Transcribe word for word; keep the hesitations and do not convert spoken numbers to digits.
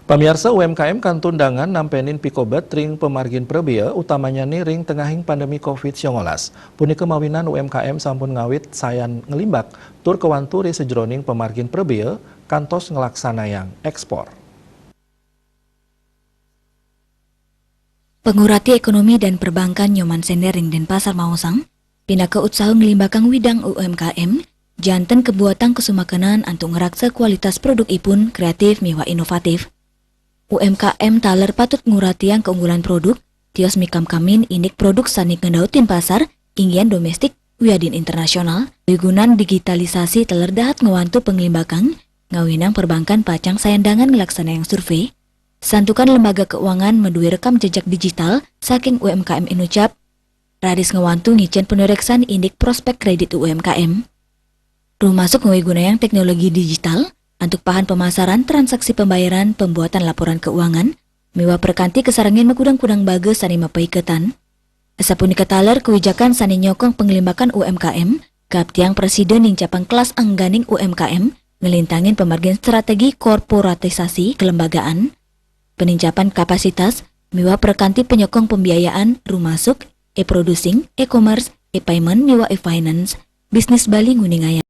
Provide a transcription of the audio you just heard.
Pamiarsa, U M K M kantun dangan nampenin pikobet ring pamargin prabéa, utamanyane ring tengahing pandemi covid sembilan belas. Punika mawinan U M K M sampun ngawit sayan nglimbak tur kawantu ring sajeroning pamargin prabéa kantos nglaksanayang ekspor. Pangurati Ekonomi dan Perbankan Nyoman Sender ring Denpasar maosang, pinaka utsaha nglimbakang widang U M K M, janten kabuatang kasumakenan antuk ngraksa kualitas produkipun kreatif miwah inovatif. U M K M taler patut nguratiang kaunggulan produk, tios mikamkamin indik produk sane ngandautin pasar, inggian domestik wiadin internasional, pigunan digitalisasi taler dahat ngwantu panglimbakang, ngawinang perbankan pacang sayan dangan nglaksanayang survei, santukan lembaga keuangan madue rekam jejak digital saking U M K M inucap, raris ngwantu ngicen panureksan indik prospek kredit U M K M. Rumasuk ngawigunayang teknologi digital antuk pahan pamasaran, transaksi pembayaran, pembuatan laporan keuangan, miwah prakanti kasarengin makudang-kudang baga sane mapaiketan. Asapunika taler kawijakan sane nyokong panglimbakan U M K M, kaaptiang prasida nincapang kelas angganing U M K M, nglintangin pamargin strategi korporatisasi kelembagaan, penincapan kapasitas, miwah prakanti panyokong pembiayaan, rumasuk e-producing, e-commerce, e-payment, miwah e-finance. Bisnis Bali nguningayang